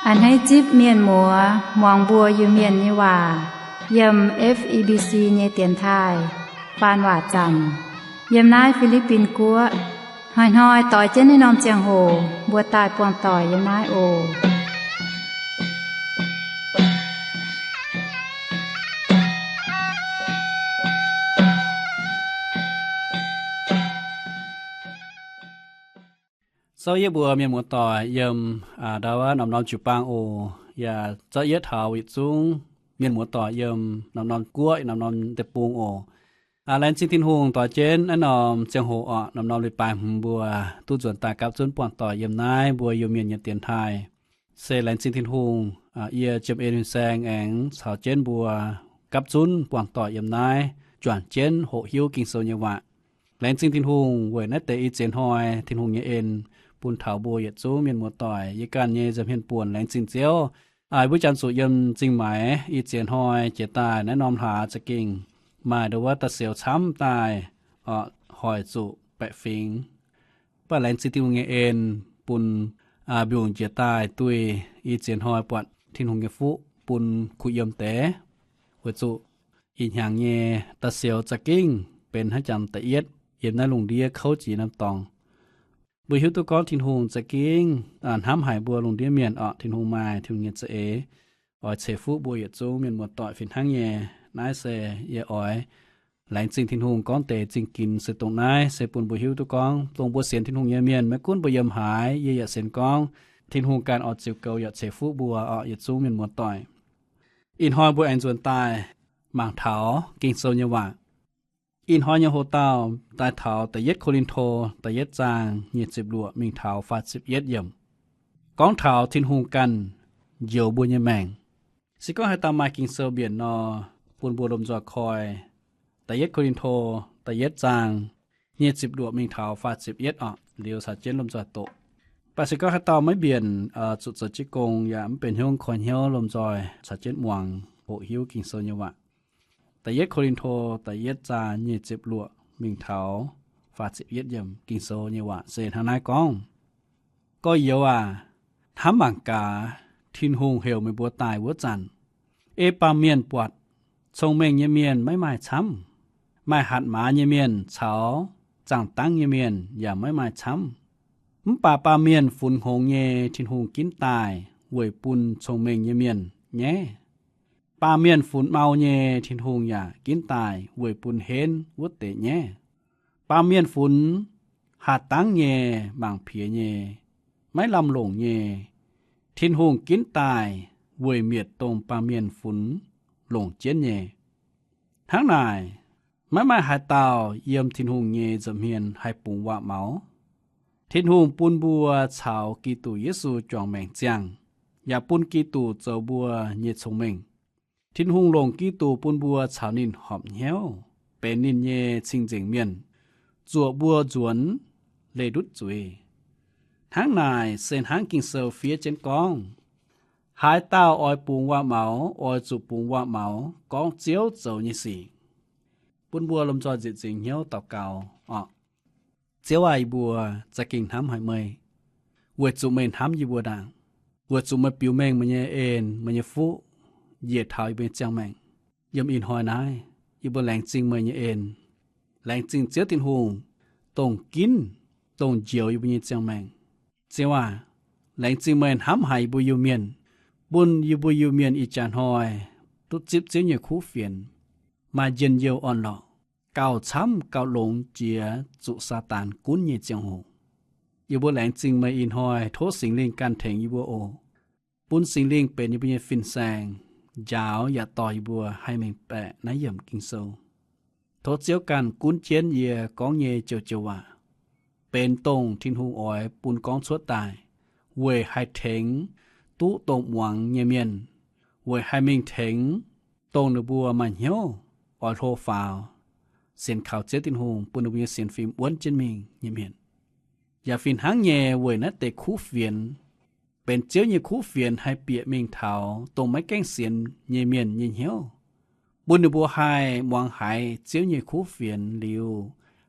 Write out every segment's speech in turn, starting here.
A'hneiv zipv mienh muoz muangx mbuo Iu-Mienh nyei waac yiem F E B C nyei dienx taaih faan waac zanc yiem naaiv Fi^li^bin Guoqv. Hnoi-hnoi doix jienv naaiv norm ziangh hoc mbuo daaih buangh doic yiem naaiv oc. Sou yie mbuo mienh muoz-doic yiem ndau wuov norm norm jiu-baang oc. Yaac zorqv yietv taux yietc zungv mienh muoz-doic yiem norm norm guoqv, norm norm deic-bung oc. Laengz zingh Tin-Hungh doix jienv naaiv norm ziangh hoc orqc, norm norm leiz-baaix hmz mbuo duqv nzuonx daaih gapv zunv buangh doic yiem naaiv mbuo Iu-Mienh nyei dienx taaih. Se laengz zingh Tin-Hungh, yie Jiem En Fin-Saeng aengx caux jienv mbuo gapv zunv buangh doic yiem naaiv juangc jienv hoqc hiuv Ging-Sou nyei waac. Laengz zingh Tin-Hungh weic naaiv deix ih ziex hnoi Tin-Hungh nyei en bun taux mbuo yietc zungv mienh muoz-doic. Yie ganh nyei nza'hmien buonc laengz zingh Ziouv, wuov janx zuqc yiem zingh maix ih ziex hnoi jiex daaih naaiv norm hlaax za'gengh maaih ndo wuov da'siouc camv daaih, hoic zuqc baeqc fingx. Mv baac laengz zingh Tin-Hungh nyei en bun mbiungc jiex daaih duih ih ziex hnoi buatc Tin-Hungh nyei fuqv bun kuh yiem deix. Weic zuqc ih hnyangx nyei da'siouc za'gengh benx hnangv jangx da'yietv yiem naaiv lungh ndiev kouv jiex norm dorngx. Mbuo hiuv duqv gorngv Tin-Hungh za'gengh hnamv haic mbuo lungh ndiev mienh orqc. Tin-Hungh maaih Tin-Hungh nyei za'eix oix ceix fuqv mbuo yietc zungv mienh muoz-doic fih hnangv nyei. Naaiv se yie oix laengz zingh Tin-Hungh gorngv deix zingh ginx se dongh naaiv, se bun mbuo hiuv duqv gorngv dongh mbuo sienx Tin-Hungh nyei mienh, maiv gunv mbuo yiem haaix, yie yaac sienx gorngv Tin-Hungh ganh oix ziux goux yaac ceix fuqv mbuo orqc, yietc zungv mienh muoz-doic. Ih hnoi mbuo aengx nzuonx daaih mangc taux Ging-Sou nyei waac. Ih hnoi nyei hoc-dauh daaih taux da'yietv Ko^lin^to da'yietv zaang nyic ziepc luoqc mingh taux faah ziepc yietv yiemc, gorngv taux Tin-Hungh ganh njoux mbuo nyei maengc. Se gorngv haaix dauh maaih Ging-Sou mbienc nor, bun mbuo lomh nzoih koi da'yietv Ko^lin^to da'yietv zaang nyic ziepc luoqc mingh taux faah ziepc yietv orqc, liuz caux jienv lomh nzoih doqc. Mv baac se gorngv haaix dauh maiv mbienc, zuqc zoux jienv gong yaac mv benx hnyouv koi hnyouv, lomh nzoih caux jienv muangx hoqc hiuv Ging-Sou nyei waac. Da'yietv Ko^lin^to da'yietv zaang nyic ziepc luoqc mingh taux faah ziepc yietv yiemc Ging-Sou nyei waac se hnangv naaiv gorngv, Gorx-youz aac, hnamv mangc gaax, Tin-Hungh heuc meih mbuo daaih wuov zanc, ei baamh mienh buatc, cong-mengh nyei mienh maiv maaih camv. Maaih hatc maaz nyei mienh caux zaangh dangv nyei mienh yaac maiv maaih camv. Mv baac baamh mienh funx hngongx nyei, Tin-Hungh ginv daaih weic bun cong-mengh nyei mienh nyaiv. Baamh mienh funx mau nyei, Tin-Hungh yaac ginv daaih weic bun henv wuov deix nyaiv. Baamh mienh funx hatc dangv nyei, mangc piex nyei, maiv lamh longc nyei, Tin-Hungh ginv daaih weic mietc dongh baamh mienh funx longc jienv nyei. Hnangv naaic, maiv maaih haaix dauh yiem Tin-Hungh nyei nza'hmien haih bungx waac-maux. Tin-Hungh bun mbuo caux Giduc Yesu juangc maengc ziangh, yaac bun Giduc zoux mbuo nyei cong-mengh. Tin-Hungh longc Giduc bun mbuo caux ninh horpc hnyouv, benx ninh nyei cing-nzengc mienh, zuoqc mbuo nzuonx leih ndutv zuiz. Hnangv naaic se hnangv Ging-Sou fiev jienv gorngv, Haaix dauh oix bungx waac-maux, oix zuqc bungx waac-maux gorngv Ziouv zoux nyei sic. Bun mbuo lomh nzoih nzieqc nzingx hnyouv daux gaux orqc. Ziouv aac, yie mbuo za'gengh hnamv haic meih, weic zuqc meih hnamv yie mbuo ndaangc, weic zuqc meih biux mengh meih nyei en, meih nyei fuqv njiec taux yie mbuo nyei ziangh maengc. Yiem ih hnoi naaiv, yie mbuo laengz zingh meih nyei en. Laengz zingh Ziouv Tin-Hungh, dongh ginv, dongh njoux yie mbuo nyei ziangh maengc. Ziouv aac, laengz zingh meih hnamv haic yie mbuo Iu-Mienh, bun yie mbuo Iu-Mienh ih jaax hnoi duqv zipv Ziouv nyei kuv fienx, maaih njien-youh orn-lorqc, gauh camv gauh longx jiex zuqc Saadaan gunv nyei ziangh hoc. Yie mbuo laengz zingh meih ih hnoi, tov Singx Lingh ganh tengx yie mbuo oc. Bun Singx Lingh benx yie mbuo nyei fin-saeng, njaaux yaac dorh yie mbuo haih mengh baeqc naaiv yiemc Ging-Sou. Tov Ziouv ganh gunv jienv yie gorngv nyei joux-joux waac, benx dongh Tin-Hungh oix bun gorngv cuotv daaih, weic haih tengx duqv dongh muangx nyei mienh, weic haih mingh tengx dongh ninh mbuo maaih hnyouv oix hlo faaux, sienx kaux Ziouv Tin-Hungh bun ninh mbuo nyei sienx fim wuonv jienv mingh nyei mienh. Yaac fih hnangv nyei weic naaiv deix kuv fienx, benx Ziouv nyei kuv fienx haih bieqc mingh taux dongh maiv gaengh sienx nyei mienh nyei hnyouv, bun ninh mbuo haih muangx haiz Ziouv nyei kuv fienx liuz,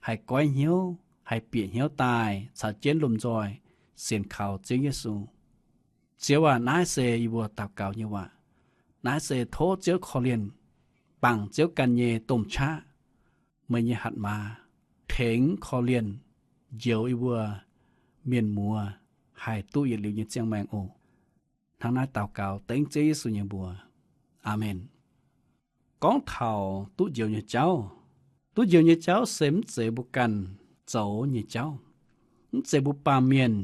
haih goiv hnyouv, haih bieqc hnyouv daaih caux jienv lomh nzoih sienx kaux Ziouv Yesu. Ziouv aac, naaiv se yie mbuo daux gaux nyei waac. Naaiv se tov Ziouv korv-lienh, bangc Ziouv ganh nyei domh qaqv, meih nyei hatc maaz, tengx korv-lienh njoux yie mbuo mienh muoz haih duqv yietc liuz nyei ziangh maengc oc. Hnangv naaiv daux gaux dengv Ziouv Yesu nyei mbuox. Aamen. Gorngv taux duqv njoux nyei jauv, duqv njoux nyei jauv se mv zeiz mbuo ganh zoux nyei jauv. Mv zeiz mbuo baamh mienh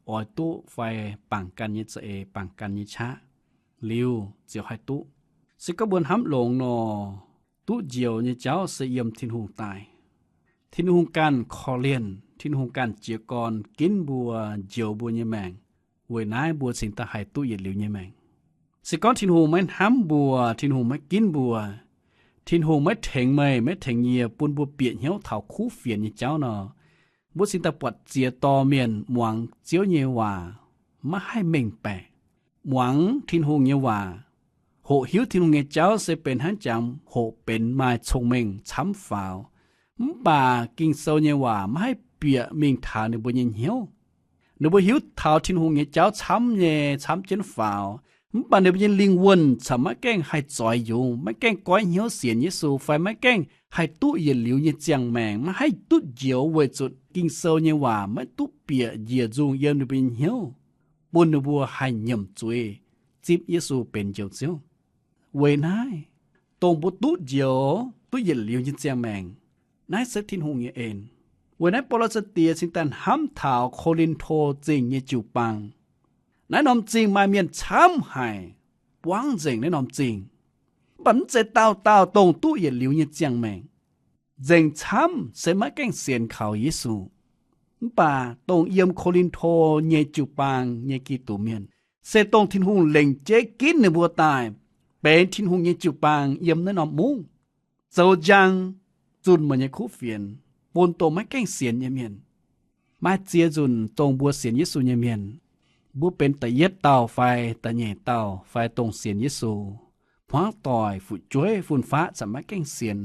oix duqv fai bangc ganh nyei za'eix, bangc ganh nyei qaqv liuz ziouc haih duqv. Se gorngv mbuo hnamv longx nor, duqv njoux nyei jauv se yiem Tin-Hungh daaih. Tin-Hungh ganh korv-lienh, Tin-Hungh ganh jiez gorn ginv mbuo, njoux mbuo nyei maengc. Weic naaiv mbuo cingx daaih haih duqv yietc liuz nyei maengc. Se gorngv Tin-Hungh maiv hnamv mbuo, Tin-Hungh maiv ginv mbuo, Tin-Hungh maiv tengx meih, maiv tengx yie, bun mbuo bieqc hnyouv taux kuv fienx nyei jauv nor, mbuo cingx daaih buatc ziex dorh mienh muangx Ziouv nyei waac maiv haih mengh baeqc. Muangx Tin-Hungh nyei waac, hoqc hiuv Tin-Hungh nyei jauv se benx hnangv jangx hoqc benx maaih cong-mengh camv faaux. Mv baac Ging-Sou nyei waac maiv haih bieqc mingh taux ninh mbuo nyei hnyouv. Ninh mbuo hiuv taux Tin-Hungh nyei jauv camv nyei, camv jienv faaux, mv baac ninh mbuo nyei lingh wuonh corc maiv gaengh haih zoix yungz, maiv gaengh goiv hnyouv sienx Yesu fai maiv gaengh haih duqv yietc liuz nyei ziangh maengc, maiv haih duqv njoux weic zuqc Ging-Sou nyei waac maiv duqv bieqc njiec nzungh yiem ninh mbuo nyei hnyouv, bun ninh mbuo haih nyiemc zuiz zipv Yesu benx Njoux Ziouv. Weic naaiv, dongh mbuo duqv njoux duqv yietc liuz nyei ziangh maengc, naaiv se Tin-Hungh nyei en. Weic naaiv Baulo sai-diex cingx daaih hnamv taux Ko^lin^to Zingh nyei jiu-baang. Naaiv norm zingh maaih mienh camv haic buangv nzengc naaiv norm zingh. Mv baac mv zeiz dauh dauh dongh duqv yietc liuz nyei ziangh maengc. Nzengc camv se maiv gaengh sienx kaux Yesu. Mv baac dongh yiem Ko^lin^to nyei jiu-baang nyei Giduc mienh, se dongh Tin-Hungh lengc jeiv ginv ninh mbuo daaih benx Tin-Hungh nyei jiu-baang yiem naaiv norm mungv, zoux njang, zunh meih nyei kuv fienx, bun dongh maiv gaengh sienx nyei mienh. Maaih ziex nzunc dongh mbuo sienx Yesu nyei mienh, mbuo benx da'yietv dauh fai da'nyeic dauh fai dongh sienx Yesu hmuangv doic fu'jueiv fun-faqv zanc maiv gaengh sienx.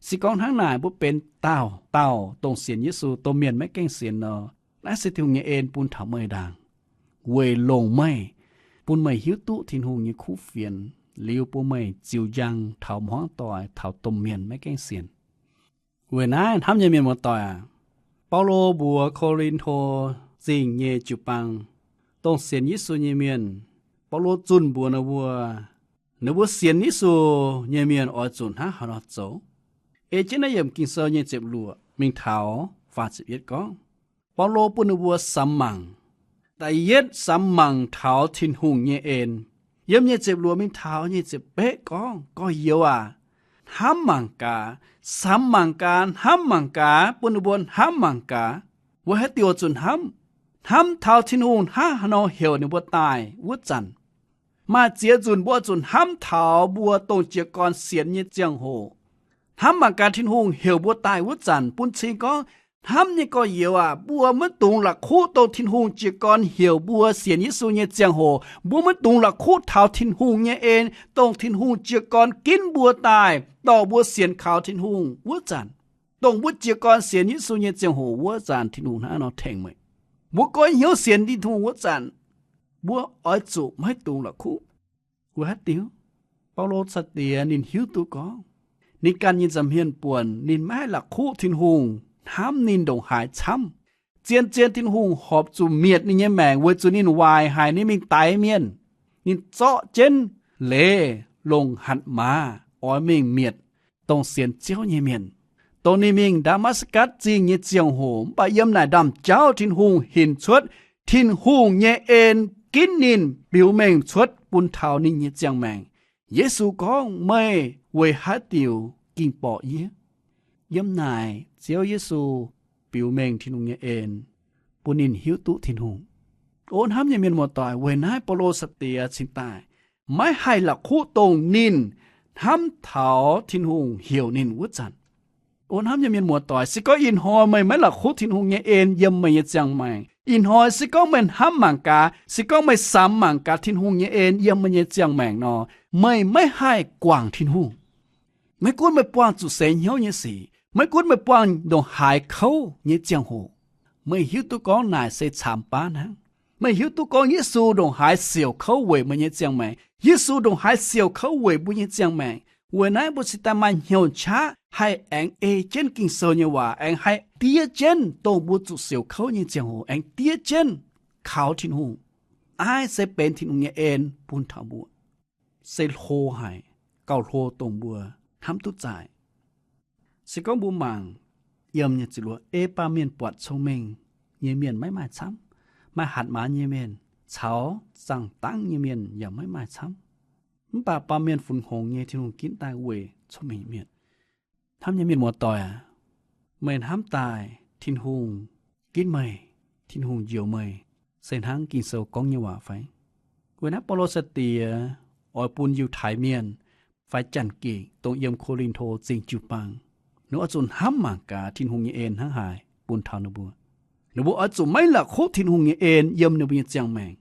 Se gorngv hnangv naaic mbuo benx dauh dauh dongh sienx Yesu domh mienh maiv gaengh sienx nor, naaiv se Tin-Hungh nyei en bun taux meih ndaangc, weic longc meih, bun meih hiuv duqv Tin-Hungh nyei kuv fienx liuz bun meih ziux njang taux hmuangv doic taux domh mienh maiv gaengh sienx. Weic naaiv hnamv nyei mienh muoz-doic aac, Baulo mbuox Ko^lin^to Zingh nyei jiu-baang, dongh sienx Yesu nyei mienh, Baulo zunh mbuox ninh mbuo, ninh mbuo sienx Yesu nyei mienh oix zuqc hnangv haaix nor zoux. Ei jienv naaiv yiemc Ging-Sou nyei ziepc luoqc mingh taux faah ziepc yietv gorngv, Baulo bun ninh mbuo samx mangc. Da'yietv samx mangc taux Tin-Hungh nyei en. Yiem nyic ziepc luoqc mingh taux nyic ziepc betv gorngv, gorx-youz aac, hnamv mangc gaax, samx mangc gaax, hnamv mangc gaax, bun ninh mbuo hnamv mangc gaax, weic haaix diuc zuqc hnamv? Hnamv taux Tin-Hungh hnangv haaix nor heuc ninh mbuo daaih wuov zanc. Maaih ziex nzunc mbuo zuqc hnamv taux mbuo dongh jiez gorn sienx nyei ziangh hoc. Hnamv mangc gaax Tin-Hungh heuc mbuo daaih wuov zanc. Bun cing gorngv, hnamv nyei gorx-youz aac, mbuo maiv dungx la'kuqv dongh Tin-Hungh jiez gorn heuc mbuo sienx Yesu nyei ziangh hoc. Mbuo maiv dungx la'kuqv taux Tin-Hungh nyei en, dongh Tin-Hungh jiez gorn ginv mbuo daaih dorh mbuo sienx kaux Tin-Hungh wuov zanc, dongh mbuo jiez gorn sienx Yesu nyei ziangh hoc wuov zanc Tin-Hungh hnangv haaix nor tengx meih. Mbuo goiv hnyouv sienx Tin-Hungh wuov zanc, mbuo oix zuqc maiv dungx la'kuqv. Weic haaix diuc? Baulo caux diex ninh hiuv duqv gorngv, ninh ganh nyei nza'hmien buonc ninh maiv haih la'kuqv Tin-Hungh hnamv ninh ndongc haaix camv. Zien-zien Tin-Hungh horpc zuqc mietc ninh nyei maengc weic zuqc ninh waaic haic, ninh mingh daix mienh. Ninh zorqv jienv leiz longc hatc maaz oix mingh mietc dongh sienx Ziouv nyei mienh. Dongh ninh mingh Ndaa^matv^gatc Zingh nyei ziangh hoc, mv baac yiem naaic ndaamv-jauv Tin-Hungh hinc cuotv Tin-Hungh nyei en ginv ninh biux mengh cuotv bun taux ninh nyei ziangh maengc. Yesu gorngv, meih weic haaix diuc ging borqc yie? Yiem naaic Ziouv Yesu biux mengh Tin-Hungh nyei en bun ninh hiuv duqv Tin-Hungh. O hnamv nyei mienh muoz-doic, weic naaiv Baulo sai-diex cingx daaih maiv haih la'kuqv dongh ninh hnamv taux Tin-Hungh heuc ninh wuov zanc. O hnamv nyei mienh muoz-doic, se gorngv ih hnoi meih maiv la'kuqv Tin-Hungh nyei en yiem meih nyei ziangh maengc, ih hnoi se gorngv meih hnamv mangc gaax, se gorngv meih samx mangc gaax Tin-Hungh nyei en yiem meih nyei ziangh maengc nor, meih maiv haih guangc Tin-Hungh. Maiv gunv meih buangh zuqc seix hnyouv nyei sic, maiv gunv meih buangh ndongc haaix kouv nyei ziangh hoc, meih hiuv duqv gorngv naaic se caamx baav hnangv. Meih hiuv duqv gorngv Yesu ndongc haaix siouc kouv weic meih nyei ziangh maengc. Yesu ndongc haaix siouc kouv weic mbuo nyei ziangh maengc. Weic naaiv mbuo cingx daaih maaih hnyouv qaqv haih aengx ei jienv Ging-Sou nyei waac, aengx haih diev jienv dongh mbuo zuqc siouc kouv nyei ziangh hoc, aengx diev jienv kaux Tin-Hungh. Naaiv se benx Tin-Hungh nyei en bun taux mbuo. Se hlo haic, gauh hlo dongh mbuo hnamv duqv zaaih. Se gorngv mbuo mangc yiem nyei ziepc luoqc, ei baamh mienh buatc cong-mengh nyei mienh maiv maaih camv, maaih hatc maaz nyei mienh caux zaangh dangv nyei mienh yaac maiv maaih camv. Mv baac baamh mienh funx hngongx nyei Tin-Hungh ginv daaih weic cong-mengh nyei mienh. Hnamv nyei mienh muoz-doic aac, meih hnamv daaih Tin-Hungh ginv meih, Tin-Hungh njoux meih, se hnangv Ging-Sou gorngv nyei waac fai? Weic naaiv Baulo sai-diex oix bun Yiutai Mienh fai janx-gikc dongh yiem Ko^lin^to Zingh jiu-baang, ninh oix zuqc hnamv mangc gaax Tin-Hungh nyei en hnangv haaix bun taux ninh mbuo. Ninh mbuo oix zuqc maiv la'kuqv Tin-Hungh nyei en yiem ninh mbuo nyei ziangh maengc.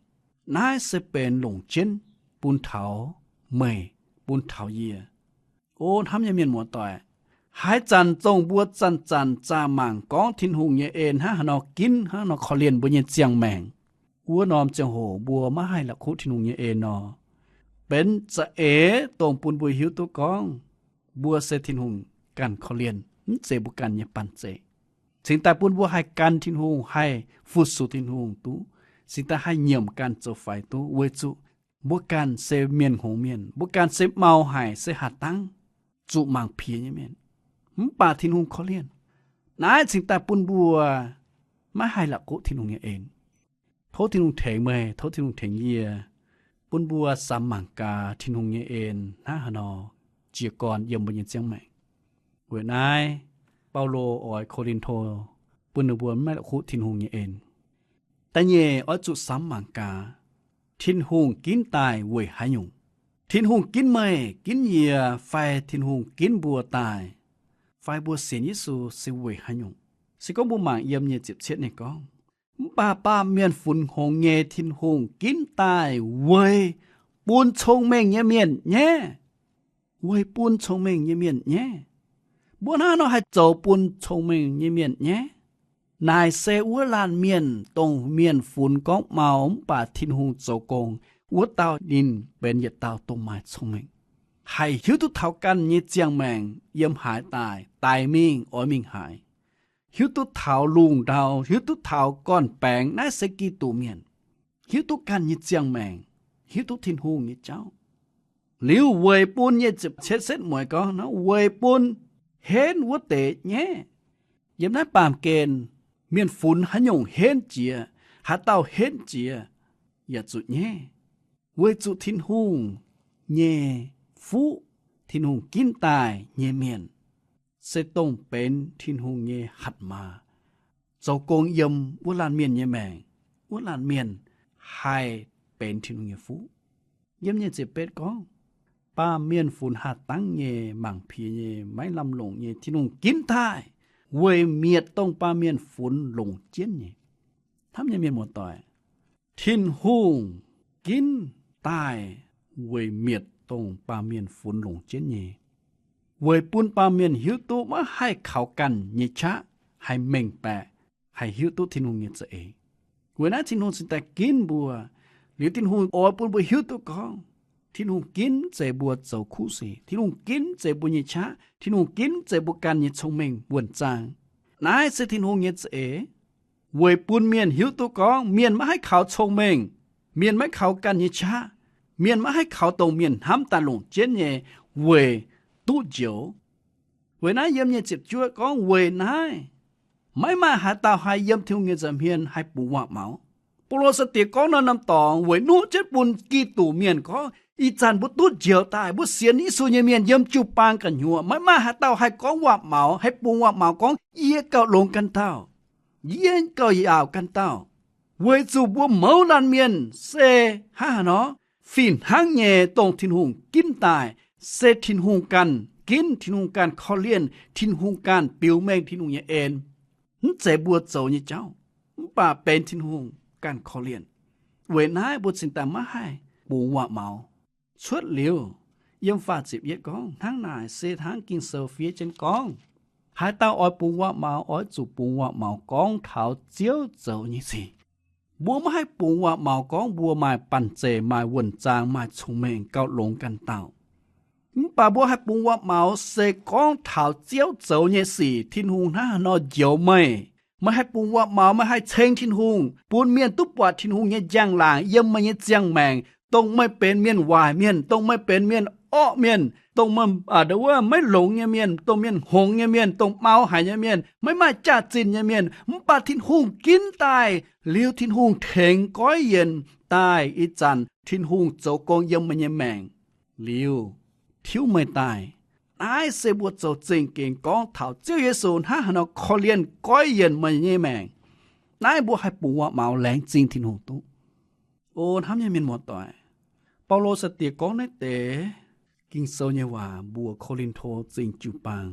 Naaiv se benx longc jienv bun taux meih, bun taux yie. O hnamv nyei mienh muoz-doic, haaix zanc dongh mbuo zanc-zanc zaah mangc gorngv Tin-Hungh nyei en hnangv haaix nor ginv, hnangv haaix nor korv-lienh mbuo nyei ziangh maengc, wuov norm ziangh hoc mbuo maiv haih la'kuqv Tin-Hungh nyei en nor, benx za'eix dongh bun mbuo hiuv duqv gorngv mbuo se Tin-Hungh ganh korv-lienh, mv zeiz mbuo ganh nyei banh zeic. Cingx daaih bun mbuo haih gan Tin-Hungh, haih fu-sux Tin-Hungh duqv, cingx daaih haih nyiemc ganh zoux faix duqv, weic zuqc mbuo ganh se mienh hngongx mienh, mbuo ganh se mau haic, se haaix dangv zuqc mangc piex nyei mienh. Mv baac Tin-Hungh korv-lienh. Naaiv cingx daaih bun mbuo maiv haih la'kuqv Tin-Hungh nyei en. Tov Tin-Hungh tengx meih, tov Tin-Hungh tengx yie, bun mbuo samx mangc gaax Tin-Hungh nyei en hnangv haaix nor jiez gorn yiem mbuo nyei ziangh maengc. Weic naaiv, Baulo oix Ko^lin^to bun ninh mbuo maiv la'kuqv Tin-Hungh nyei en. Da'nyeic oix zuqc samx mangc gaax, Tin-Hungh ginv daaih weic haaix nyungc? Tin-Hungh ginv meih, ginv yie, fai Tin-Hungh ginv mbuo daaih, fai mbuo sienx Yesu se weic haaix nyungc? Se gorngv mbuo mangc yiem nyei ziepc cietv ninh gorngv, mv baac baamh mienh funx hngongx nyei Tin-Hungh ginv daaih weic bun cong-mengh nyei mienh nyei. Weic bun cong-mengh nyei mienh nyei. Mbuo hnangv haaix nor haih zoux bun cong-mengh nyei mienh nyei? Naaic se wuov laanh mienh, dongh mienh funx gorngv mau mv baac Tin-Hungh zoux gong, wuov dauh ninh benx yietc dauh dongh maaih cong-mengh, haih hiuv duqv taux ganh nyei ziangh maengc yiem haaix daaih, daic mingh oix mingh haaix, hiuv duqv taux lungh ndau, hiuv duqv taux gorn-baengx, naaiv se Giduc mienh, hiuv duqv ganh nyei ziangh maengc, hiuv duqv Tin-Hungh nyei jauv. Liuz weic bun nyei ziepc cietv setv mueiz gorngv nor, weic bun henv wuov deix nyei. Yiem naaiv baamh gen mienh funx haaix nyungc henv jiex, haaix dauh henv jiex yaac zuqc nyei, weic zuqc Tin-Hungh nyei fuqv, Tin-Hungh ginv daaih nyei mienh, se dongh benx Tin-Hungh nyei hatc maaz, zoux gong yiem wuov laanh mienh nyei maengc, wuov laanh mienh haih benx Tin-Hungh nyei fuqv. Yiem nyei ziepc betv gorngv, baamh mienh funx haaix dangv nyei, mangc piex nyei, maiv lamh longc nyei, Tin-Hungh ginv daaih weic mietc dongh baamh mienh funx longc jienv nyei. Hnamv nyei mienh muoz-doic, Tin-Hungh ginv daaih weic mietc dongh baamh mienh funx longc jienv nyei, weic bun baamh mienh hiuv duqv maiv haih kaux ganh nyei qaqv haih mengh baeqc, haih hiuv duqv Tin-Hungh nyei za'eix. Weic naaiv Tin-Hungh cingx daaih ginv mbuo. Liuz Tin-Hungh oix bun mbuo hiuv duqv gorngv, Tin-Hungh ginv mv zeiz mbuo zoux kuv sic, Tin-Hungh ginv mv zeiz mbuo nyei qaqv, Tin-Hungh ginv mv zeiz mbuo ganh nyei cong-mengh wuonh zaang. Naaiv se Tin-Hungh nyei za'eix, weic bun mienh hiuv duqv gorngv mienh maiv haih kaux cong-mengh, mienh maiv kaux ganh nyei qaqv, mienh maiv haih kaux dongh mienh hnamv daaih longc jienv nyei weic duqv njoux. Weic naaiv yiem nyei ziepc juov gorngv, weic naaiv maiv maaih haaix dauh haih yiem Tin-Hungh nyei nza'hmien haih bungx waac-maux. Baulo sai-diex gorngv naaiv norm dorngx weic nuqv jienv bun Giduc mienh gorngv, ih zanc mbuo duqv njoux daaih, mbuo sienx Yesu nyei mienh yiem jiu-baang gu'nyuoz, maiv maaih haaix dauh haih gorngv waac-maux, haih bungx waac-maux gorngv, yie gauh longx ganh dauh, yie gauh yaauc ganh dauh. Weic zuqc mbuo mouz laanh mienh se hnangv haaix nor, fih hnangv nyei dongh Tin-Hungh ginv daaih, se Tin-Hungh ganh ginv, Tin-Hungh ganh korv-lienh, Tin-Hungh ganh biux mengh Tin-Hungh nyei en. Mv zeiz mbuo zoux nyei jauv, mv baac benx Tin-Hungh ganh korv-lienh. Weic naaiv mbuo cingx daaih maiv haih bungx waac-maux. Cuotv liuz, yiem faah ziepc yietv gorngv, hnangv naaic se hnangv Ging-Sou fiev jienv gorngv, haaix dauh oix bungx waac-maux oix zuqc bungx waac-maux gorngv taux Ziouv zoux nyei sic. Mbuo maiv haih bungx waac-maux gorngv mbuo maaih banh zeic, maaih wuonh zaang, maaih cong-mengh, gauh longx ganh dauh. Mv baac mbuo haih bungx waac-maux se gorngv taux Ziouv zoux nyei sic, Tin-Hungh hnangv haaix nor njoux meih. Meih haih bungx waac-maux, meih haih ceng Tin-Hungh, bun mienh duqv buatc Tin-Hungh nyei njang-laangc yiem meih nyei ziangh maengc, dongh meih benx mienh waaic mienh, dongh meih benx mienh orqv mienh, dongh meih, aa, wuov maiv longx nyei mienh, dongh mienh hngongx nyei mienh, dongh mau haic nyei mienh, maiv maaih jaax-zinh nyei mienh. Mv baac Tin-Hungh ginv daaih, liuz Tin-Hungh tengx goiv yienc daaih ih zanc Tin-Hungh zoux gong yiem meih nyei maengc liuz tiuv meih daaih. Naaiv se mbuo zoux zingh gengx gorngv taux Ziouv Yesu hnangv haaix nor korv-lienh goiv yienc meih nyei maengc. Naaiv mbuo haih bungx waac-maux laengz zingh Tin-Hungh duqv. O hnamv nyei mienh muoz-doic, Baulo sai-diex gorngv naaiv deix Ging-Sou nyei waac mbuox Ko^lin^to Zingh jiu-baang,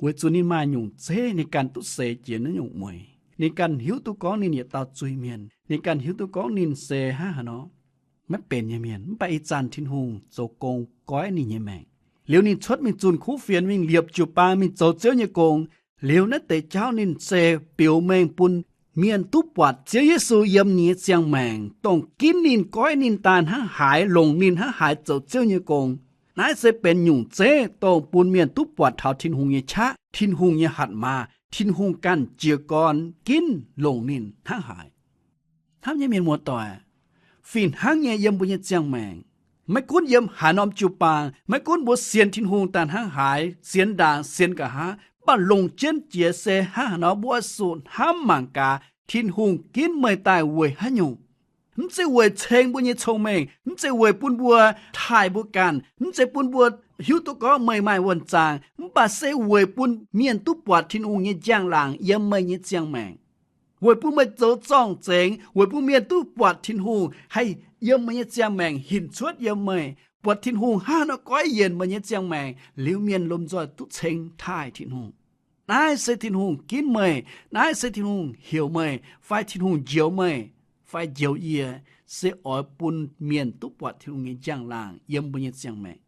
weic zuqc ninh maaih nyungc zeiv ninh ganh duqv seix jiex naaiv nyungc mueiz. Ninh ganh hiuv duqv gorngv ninh yietc dauh zuiz mienh. Ninh ganh hiuv duqv gorngv ninh se hnangv haaix nor maiv benx nyei mienh. Mv baac ih zanc Tin-Hungh zoux gong goiv ninh nyei maengc. Liuz ninh cuotv mingh zunh kuv fienx mingh liepc jiu-baang mingh zoux Ziouv nyei gong. Liuz naaiv deix jauv ninh se biux mengh bun mienh duqv buatc Ziouv Yesu yiem ninh nyei ziangh maengc, dongh ginv ninh, goiv ninh daaih hnangv haaix, longc ninh hnangv haaix zoux Ziouv nyei gong. Naaiv se benx nyungc zeiv dongh bun mienh duqv buatc taux Tin-Hungh nyei qaqv, Tin-Hungh nyei hatc maaz, Tin-Hungh ganh jiez gorn ginv longc ninh hnangv haaix. Hnamv nyei mienh muoz-doic, fih hnangv nyei yiem mbuo nyei ziangh maengc, maiv gunv yiem haaix norm jiu-baang, maiv gunv mbuo sienx Tin-Hungh daaih hnangv haaix, sienx ndaangc sienx nqa'haav, mv baac longc jienv jiex se hnangv haaix nor mbuo oix zuqc hnamv mangc gaax Tin-Hungh ginv meih daaih weic haaix nyungc. Mv zeiz weic ceng mbuo nyei cong-mengh, mv zeiz weic bun mbuo taaih mbuo ganh, mv zeiz bun mbuo hiuv duqv gorngv meih maaih wuonh zaangc, mv baac se weic bun mienh duqv buatc Tin-Hungh nyei njang-laangc yiem meih nyei ziangh maengc, weic bun meih zoux zorng-zengx, weic bun mienh duqv buatc Tin-Hungh haih yiem meih nyei ziangh maengc hinc cuotv yiem meih, buatc Tin-Hungh hnangv haaix nor goiv yienc meih nyei ziangh maengc, liuz mienh lomh nzoih duqv ceng taaih Tin-Hungh. Naaiv se Tin-Hungh ginv meih, naaiv se Tin-Hungh heuc meih, fai Tin-Hungh njoux meih, fai njoux yie, se oix bun mienh duqv buatc Tin-Hungh nyei njang-laangc yiem mbuo nyei ziangh maengc.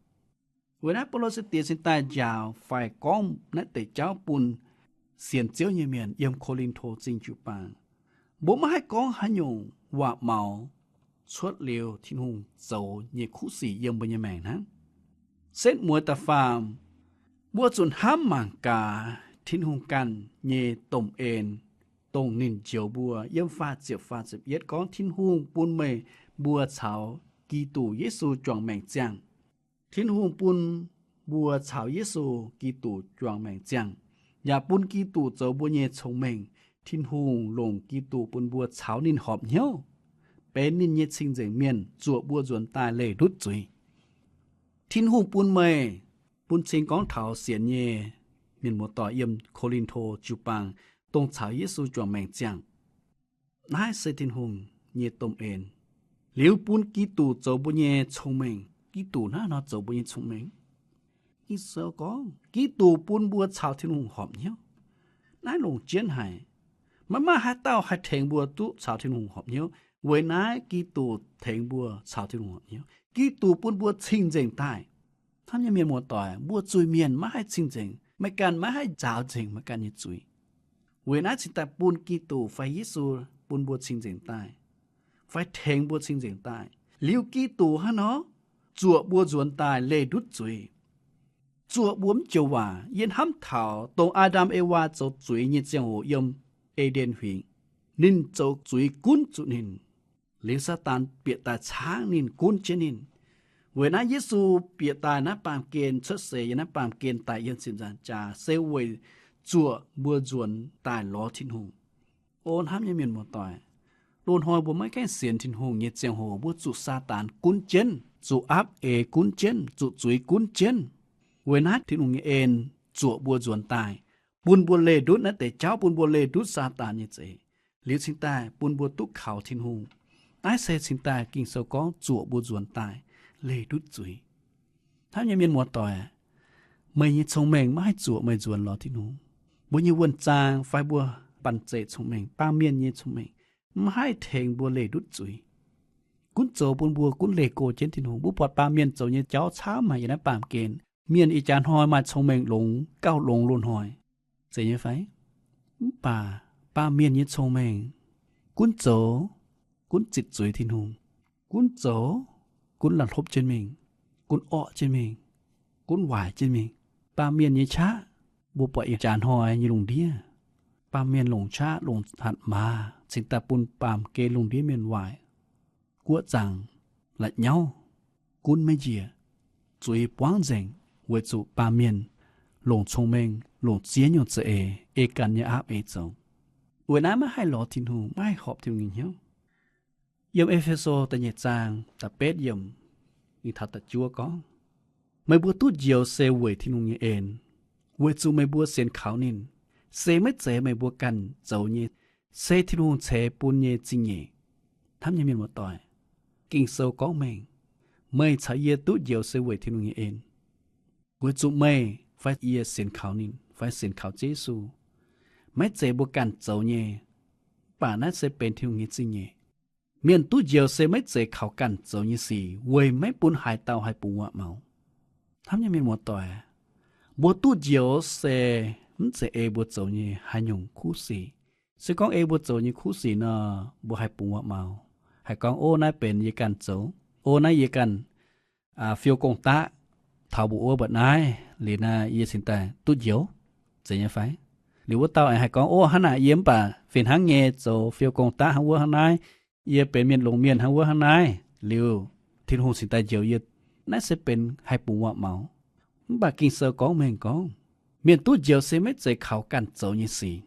Weic naaiv Baulo se diex cingx daaih njaaux fai gorngv naaiv deix jauv bun sienx Ziouv nyei mienh yiem Ko^lin^to Zingh jiu-baang. Mbuo maiv haih gorngv haaix nyungc waac-maux cuotv liuz Tin-Hungh zoux nyei kuv sic yiem mbuo nyei maengc hnangv. Setv mueiz da'faam, mbuo zuqc hnamv mangc gaax Tin-Hungh ganh nyei domh en, dongh ninh njoux mbuo. Yiem faah ziepc, faah ziepc yietv gorngv, Tin-Hungh bun meih mbuo caux Giduc Yesu juangc maengc ziangh. Tin-Hungh bun mbuo caux Yesu Giduc juangc maengc ziangh, yaac bun Giduc zoux mbuo nyei cong-mengh. Tin-Hungh longc Giduc bun mbuo caux ninh horpc hnyouv, benx ninh nyei cing-nzengc mienh, zuoqc mbuo nzuonx daaih leih ndutv zuiz. Tin-Hungh bun meih, bun cing gorngv taux sienx nyei mienh muoz-doic yiem Ko^lin^to jiu-baang, dongh caux Yesu juangc maengc ziangh. Naaiv se Tin-Hungh nyei domh en. Liuz bun Giduc zoux mbuo nyei cong-mengh. Giduc hnangv haaix nor zoux mbuo nyei cong-mengh? Ging-Sou gorngv Giduc bun mbuo caux Tin-Hungh horpc hnyouv. Naaiv longc jienv haic. Maiv maaih haaix dauh haih tengx mbuo duqv caux Tin-Hungh horpc hnyouv. Weic naaiv Giduc tengx mbuo caux Tin-Hungh horpc hnyouv. Giduc bun mbuo cing-nzengc daaih. Hnamv nyei mienh muoz-doic, mbuo zuiz-mienh maiv haih cing-nzengc, meih ganh maiv haih nzaaux nzengc meih ganh nyei zuiz. Weic naaiv cingx daaih bun Giduc fai Yesu bun mbuo cing-nzengc daaih, fai tengx mbuo cing-nzengc daaih. Liuz Giduc hnangv nor zuoqc mbuo nzuonx daaih leih ndutv zuiz. Zuoqc mbuo mv joux waac, yie hnamv taux dongh Aa^ndam Ewaa zoux zuiz nyei ziangh hoc yiem E^nden Huingx, ninh zoux zuiz gunv zuqc ninh. Liuz Saadaan bieqc daaih caangv ninh, gunv jienv ninh. Weic naaiv Yesu bieqc daaih naaiv baamh gen, cuotv seix yiem naaiv baamh gen daic yiem ziepc nzaangc jaax, se weic zuoqc mbuo nzuonx daaih lorz Tin-Hungh. O hnamv nyei mienh muoz-doic, loz-hnoi mbuo maiv gaengh sienx Tin-Hungh nyei ziangh hoc, mbuo zuqc Saadaan gunv jienv, zuqc aapv eix gunv jienv, zuqc zuiz gunv jienv. Weic naaiv Tin-Hungh nyei en zuoqc mbuo nzuonx daaih, bun mbuo leih ndutv naaiv deix jauv, bun mbuo leih ndutv Saadaan nyei zeix. Liuz cingx daaih bun mbuo duqv kaux Tin-Hungh. Naaiv se cingx daaih Ging-Sou gorngv zuoqc mbuo nzuonx daaih leih ndutv zuiz. Hnamv nyei mienh muoz-doic, meih nyei cong-mengh maiv haih zuoqc meih nzuonx lorz Tin-Hungh. Mbuo nyei wuonh zaang fai mbuo banh zeic cong-mengh, baamh mienh nyei cong-mengh, maiv haih tengx mbuo leih ndutv zuiz. Gunv zoux bun mbuo gunv leih go jienv Tin-Hungh. Mbuo buatc baamh mienh zoux nyei jauv camv haic yiem naaiv baamh gen. Mienh ih jaax hnoi maaih cong-mengh longx, gauh longx loz-hnoi, zeiz nyei fai? Mv baac baamh mienh nyei cong-mengh gunv zoux gunv zitc zuiz Tin-Hungh, gunv zoux, gunv lamh hlopv jienv mingh, gunv orqv jienv mingh, gunv waaic jienv mingh. Baamh mienh nyei qaqv mbuo buatc ih jaax hnoi nyei lungh ndiev, baamh mienh longc qaqv longc hatc maaz cingx daaih bun baamh gen lungh ndiev mienh waaic, guoqv zaangc la'nyauv, gunv maiv njiec, zuiz buangv nzengc, weic zuqc baamh mienh longc cong-mengh longc ziex nyungc za'eix ei ganh nyei aapv ei zoux. Weic naaiv maiv haih lorz Tin-Hungh, maiv haih horpc Tin-Hungh nyei hnyouv. Yiem E^fe^so da'nyeic zaang da'betv yiemc, ninh taux da'juov gorngv, Meih mbuo duqv njoux se weic Tin-Hungh nyei en, weic zuqc meih mbuo sienx kaux ninh. Se maiv zeiz meih mbuo ganh zoux nyei, se Tin-Hungh ceix bun nyei zingh nyeic. Hnamv nyei mienh muoz-doic, Ging-Sou gorngv mengh, meih caux yie duqv njoux se weic Tin-Hungh nyei en, weic zuqc meih fai yie sienx kaux ninh fai sienx kaux Ziouv Yesu. Maiv zeiz mbuo ganh zoux nyei, mv baac naaiv se benx Tin-Hungh nyei zingh nyeic. Mienh duqv njoux se maiv zeiz kaux ganh zoux nyei sic, weic maiv bun haaix dauh haih bungx waac-maux. Hnamv nyei mienh muoz-doic, mbuo duqv njoux se mv zeiz ei mbuo zoux nyei haaix nyungc kuv sic. Se gorngv ei mbuo zoux nyei kuv sic nor, mbuo haih bungx waac-maux, haih gorngv, Ov, naaiv benx yie ganh zoux. Ov, naaiv yie ganh fiou gong-daqv taux mbuo wuov mba'naaiv liuz naaiv yie cingx daaih duqv njoux, zeiz nyei fai? Liuz wuov dauh aengx haih gorngv, Ov, hnangv naaic yie mv baac fih hnangv nyei zoux fiou gong-daqv hnangv wuov hnangv naaiv, yie benx mienh longx mienh hnangv wuov hnangv naaiv, liuz Tin-Hungh cingx daaih njoux yie. Naaiv se benx haih bungx waac-maux. Mv baac Ging-Sou gorngv mengh gorngv, mienh duqv njoux se maiv zeiz kaux ganh zoux nyei sic.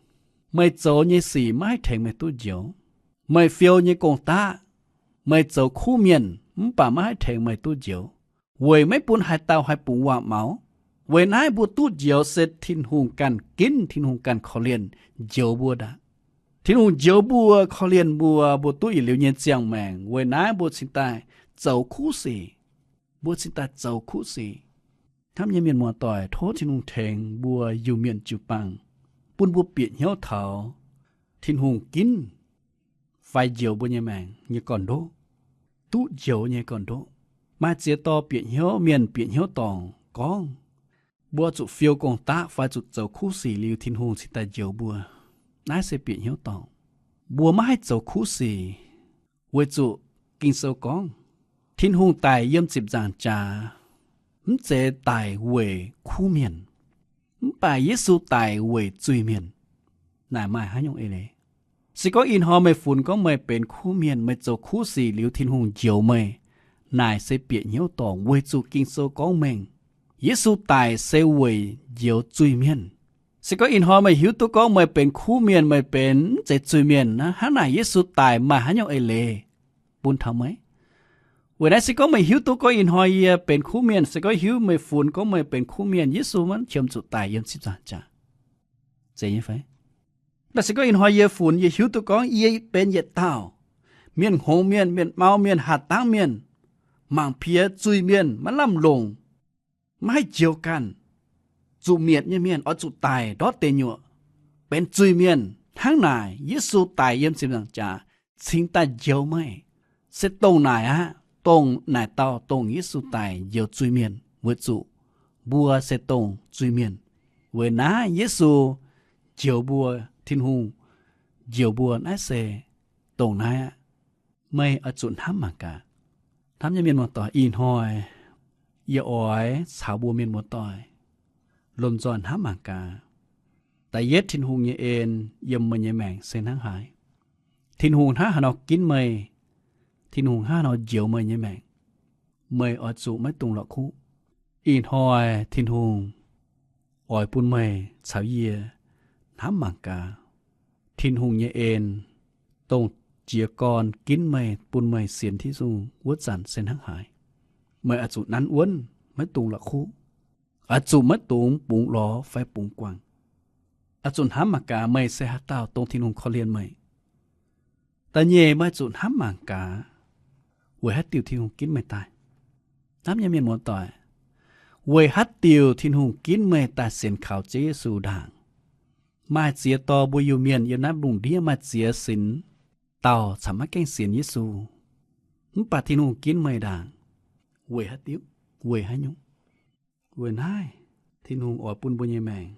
Meih zoux nyei sic maiv haih tengx meih duqv njoux. Meih fiou nyei gong-daqv, meih zoux kuv mienh mv baac maiv haih tengx meih duqv njoux, weic maiv bun haaix dauh haih bungx waac-maux. Weic naaiv mbuo duqv njoux se Tin-Hungh ganh ginv, Tin-Hungh ganh korv-lienh njoux mbuo ndaangc. Tin-Hungh njoux mbuo, korv-lienh mbuo, mbuo duqv yietc liuz nyei ziangh maengc. Weic naaiv mbuo cingx daaih zoux kuv sic. Mbuo cingx daaih zoux kuv sic. Hnamv nyei mienh muoz-doic, tov Tin-Hungh tengx mbuo Iu-Mienh jiu-baang, bun mbuo bieqc hnyouv taux Tin-Hungh ginv fai njoux mbuo nyei maengc nyei gorn-ndoqv, duqv njoux nyei gorn-ndoqv. Maaih ziex dorh bieqc hnyouv, mienh bieqc hnyouv dorngc gorngv, mbuo zuqc fiou gong-daqv fai zuqc zoux kuv sic liuz Tin-Hungh cingx daaih njoux mbuo. Naaiv se bieqc hnyouv dorngc. Mbuo maiv haih zoux kuv sic, weic zuqc Ging-Sou gorngv, Tin-Hungh daic yiem ziepc nzaangc jaax, mv zeiz daic weic kuv mienh, mv baac Yesu daic weic zuiz-mienh. Naaic maaih haaix nyungc eix leiz? Se gorngv ih hnoi meih funx gorngv meih benx kuv mienh, meih zoux kuv sic liuz Tin-Hungh njoux meih, naaic se bieqc hnyouv dorngc, weic zuqc Ging-Sou gorngv mengh, Yesu daic se weic njoux zuiz-mienh. Se gorngv ih hnoi meih hiuv duqv gorngv meih benx kuv mienh, meih benx mv zeiz zuiz-mienh, hnangv naaic Yesu daic maaih haaix nyungc eix leiz bun taux meih? Weic naaiv se gorngv meih hiuv duqv gorngv ih hnoi yie benx kuv mienh, se gorngv hiuv meih funx gorngv meih benx kuv mienh, Yesu maiv qiemx zuqc daic yiem ziepc nzaangc jaax. Zeiz nyei fai? Mv baac se gorngv ih hnoi yie funx, yie hiuv duqv gorngv yie benx yietc dauh mienh hngongx mienh, mienh mau mienh, hatc dangv mienh, mangc piex zuiz-mienh, maiv lamh longc, maiv haih njoux ganh, zuqc mietc nyei mienh, oix zuqc daic ndortv deic nyuoqc, benx zuiz-mienh. Hnangv naaic Yesu daic yiem ziepc nzaangc jaax cingx daaih njoux meih. Se dongh naaic aqv. Dongh naaic dauh, dongh Yesu daic njoux zuiz-mienh, weic zuqc mbuo se dongh zuiz-mienh. Weic naaiv Yesu njoux mbuo, Tin-Hungh njoux mbuo, naaiv se dongh naaiv aqv. Meih oix zuqc hnamv mangc gaax. Hnamv nyei mienh muoz-doic, ih hnoi yie oix caux mbuo mienh muoz-doic lomh nzoih hnamv mangc gaax, da'yietv Tin-Hungh nyei en yiem meih nyei maengc se hnangv haaix. Tin-Hungh hnangv haaix nor ginv meih, Tin-Hungh hnangv haaix nor njoux meih nyei maengc, meih oix zuqc maiv dungx la'kuqv. Ih hnoi Tin-Hungh oix bun meih caux yie hnamv mangc gaax, Tin-Hungh nyei en, dongh jiez gorn ginv meih, bun meih sienx Yesu wuov zanc se hnangv haaix. Meih oix zuqc nanv wuonv, maiv dungx la'kuqv. Oix zuqc maiv dungx bungx lorz fai bungx guangc. Oix zuqc hnamv mangc gaax meih se haaix dauh dongh Tin-Hungh korv-lienh meih. Da'nyeic, meih zuqc hnamv mangc gaax weic haaix diuc Tin-Hungh ginv meih daaih. Hnamv nyei mienh muoz-doic, weic haaix diuc Tin-Hungh ginv meih daaih sienx kaux Ziouv Yesu ndaangc. Maaih ziex dorh mbuo Iu-Mienh yiem naaiv lungh ndiev maaih ziex sinx dauh caux maiv gaengh sienx Yesu, mv baac Tin-Hungh ginv meih ndaangc. Weic haaix diuc? Weic haaix nyungc? Weic naaiv, Tin-Hungh oix bun mbuo nyei maengc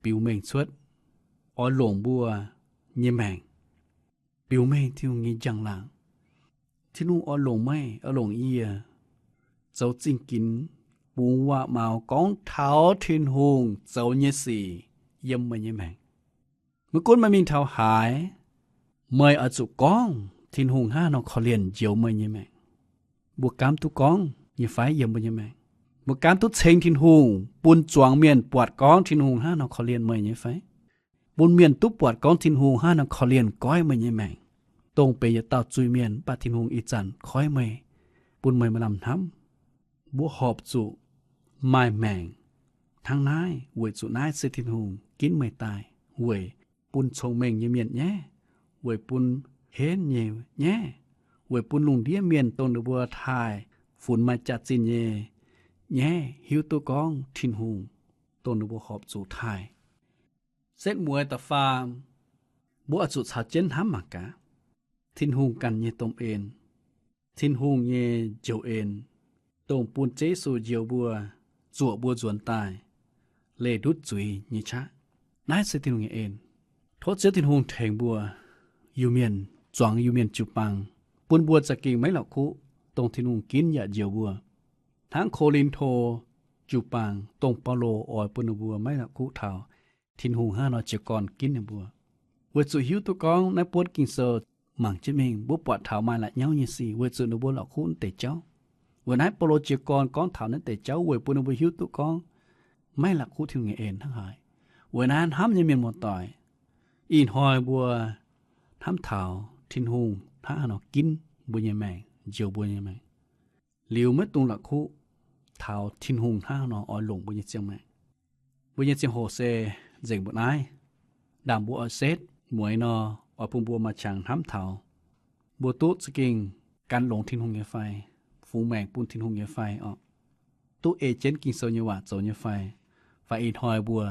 biux mengh cuotv, oix longc mbuo nyei maengc biux mengh Tin-Hungh nyei njang-laangc. Tin-Hungh oix longc meih, oix longc yie zoux zingh ginx, bungx waac-maux gorngv taux Tin-Hungh zoux nyei sic yiem meih nyei maengc. Maiv gunv meih mingh taux haaix, meih oix zuqc gorngv Tin-Hungh hnangv haaix nor korv-lienh njoux meih nyei maengc. Mbuo gaamv duqv gorngv nyei fai yiem mbuo nyei maengc? Mbuo gaamv duqv ceng Tin-Hungh bun zuangx mienh buatc gorngv Tin-Hungh hnangv haaix nor korv-lienh meih nyei fai? Bun mienh duqv buatc gorngv Tin-Hungh hnangv haaix nor korv-lienh goiv meih nyei maengc. Dongh benx yietc dauh zuiz-mienh mv baac Tin-Hungh ih zanc koiv meih, bun meih maaih lamh hnamv. Mbuo horpc zuqc maaih maengc hnangv naaiv weic zuqc naaiv se Tin-Hungh ginv meih daaih weic bun cong-mengh nyei mienh nyaiv, weic bun henv nyei nyaiv, weic bun lungh ndiev mienh dongh ninh mbuo taaih funx maaih jaax-zinh nyei nyaiv hiuv duqv gorngv Tin-Hungh dongh ninh mbuo horpc zuqc taaih. Setv mueiz da'faam, mbuo oix zuqc caux jienv hnamv mangc gaax Tin-Hungh ganh nyei domh en, Tin-Hungh nyei njoux en, dongh bun Ziouv Yesu njoux mbuo, zuoqc mbuo nzuonx daaih, leih ndutv zuiz nyei qaqv. Naaiv se Tin-Hungh nyei en. Tov Ziouv Tin-Hungh tengx mbuo Iu-Mienh, zuangx Iu-Mienh jiu-baang, bun mbuo za'gengh maiv la'kuqv dongh Tin-Hungh ginv yaac njoux mbuo. Hnangv Ko^lin^to jiu-baang dongh Baulo oix bun ninh mbuo maiv la'kuqv taux Tin-Hungh hnangv haaix nor jiez gorn ginv ninh mbuo. Weic zuqc hiuv duqv gorngv naaiv buonv Ging-Sou mangc jienv mingh, mbuo buatc taux maaih la'nyauv nyei sic weic zuqc ninh mbuo la'kuqv naaiv deix jauv. Weic naaiv Baulo jiez gorn gorngv taux naaiv deix jauv weic bun ninh mbuo hiuv duqv gorngv maiv la'kuqv Tin-Hungh nyei en hnangv haaix. Weic naaiv hnamv nyei mienh muoz-doic, ih hnoi mbuo hnamv taux Tin-Hungh hnangv haaix nor ginv mbuo nyei maengc, njoux mbuo nyei maengc, liuz maiv dungx la'kuqv taux Tin-Hungh hnangv haaix nor oix longc mbuo nyei ziangh maengc. Mbuo nyei ziangh hoc se nzengc mbuo naaiv. Ndaangc mbuo oix setv mueiz nor, oix bun mbuo maaih qangx hnamv taux mbuo duqv za'gengh gan longx Tin-Hungh nyei fai, fungx maengc bun Tin-Hungh nyei fai orqc? Duqv ei jienv Ging-Sou nyei waac zoux nyei fai? Fai ih hnoi mbuo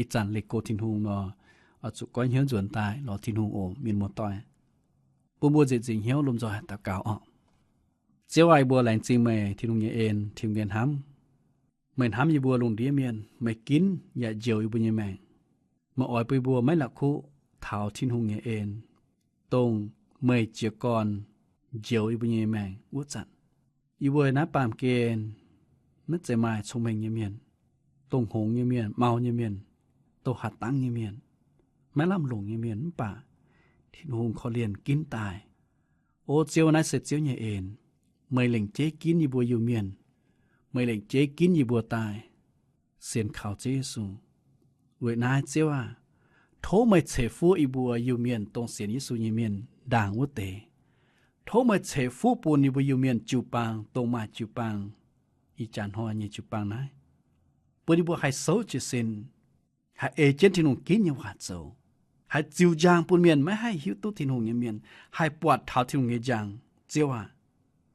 ih zanc leih go Tin-Hungh nor, oix zuqc goiv hnyouv nzuonx daaih lorz Tin-Hungh oc, mienh muoz-doic. Bun mbuo nzieqc nzingc hnyouv lomh nzoih daux gaux orqc. Ziouv aac, yie mbuo laengz zingh meih Tin-Hungh nyei en, Tin-Hungh nyei hnamv. Meih hnamv yie mbuo lungh ndiev mienh, meih ginv yaac njoux yie mbuo nyei maengc. Meih oix bun yie mbuo maiv la'kuqv taux Tin-Hungh nyei en, dongh meih jiez gorn njoux yie mbuo nyei maengc wuov zanc. Yie mbuo naaiv baamh gen maiv zeiz maaih cong-mengh nyei mienh, dongh hngongx nyei mienh, mau nyei mienh, dongh hatc dangv nyei mienh, maiv lamh longc nyei mienh, mv baac Tin-Hungh korv-lienh ginv daaih. O Ziouv, naaiv se Ziouv nyei en. Meih lengc jeiv ginv yie mbuo Iu-Mienh. Meih lengc jeiv ginv yie mbuo daaih sienx kaux Ziouv Yesu. Weic naaiv Ziouv aah, tov meih ceix fuqv yie mbuo Iu-Mienh dongh sienx Yesu nyei mienh ndaangc wuov deix. Tov meih ceix fuqv bun yie mbuo Iu-Mienh jiu-baang dongh maaih jiu-baang ih jaax hnoi nyei jiu-baang naaiv, bun yie mbuo haih souv jiez sin, haih ei jienv Tin-Hungh ginv nyei waac zoux, haih ziux njang bun mienh maiv haih hiuv duqv Tin-Hungh nyei mienh haih buatc taux Tin-Hungh nyei njang. Ziouv aah,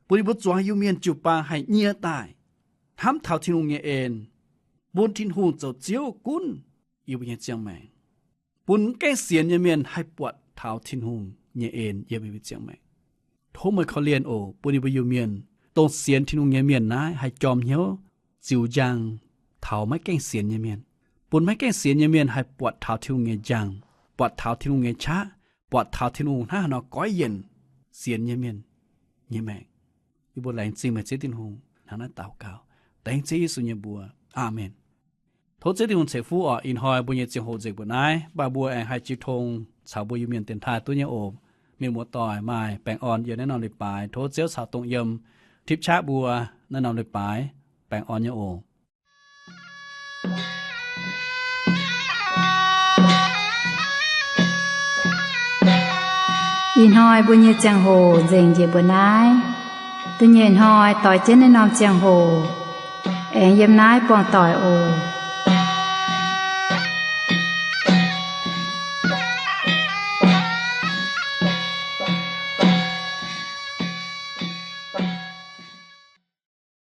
bun yie mbuo zuangx Iu-Mienh jiu-baang haih nyie daaih hnamv taux Tin-Hungh nyei en, bun Tin-Hungh zoux Ziouv gunv yie mbuo nyei ziangh maengc, bun maiv gaengh sienx nyei mienh haih buatc taux Tin-Hungh nyei en yiem yie mbuo ziangh maengc. Tov meih korv-lienh oc, bun yie mbuo Iu-Mienh dongh sienx Tin-Hungh nyei mienh naaiv haih jorm hnyouv ziux njang taux maiv gaengh sienx nyei mienh, bun maiv gaengh sienx nyei mienh haih buatc taux Tin-Hungh nyei njang, buatc taux Tin-Hungh nyei qaqv, buatc taux Tin-Hungh hnangv haaix nor goiv yienc sienx nyei mienh nyei maengc. Yie mbuo laengz zingh meih Ziouv Tin-Hungh, hnangv naaiv daux gaux dengv Ziouv Yesu nyei mbuox. Aamen. Tov Ziouv Tin-Hungh ceix fuqv oc. Ih hnoi mbuo nyei ziangh hoc nzengc mbuo naaiv, mv baac mbuo aengx haih jiu tong caux mbuo Iu-Mienh dienx taaih duqv nyei oc. Mienh muoz-doic maaih baengh orn yiem naaiv norm leiz-baaix. Tov Ziouv caux dongh yiem tipv qaqv mbuo naaiv norm leiz-baaix. Baengh orn nyei oc. Ih hnoi mbuo nyei ziangh hoc nzengc njiec mbuo naaiv. Da'nyeic hnoi doix jienv naaiv norm ziangh hoc aengx yiem naaiv buangh doic oc.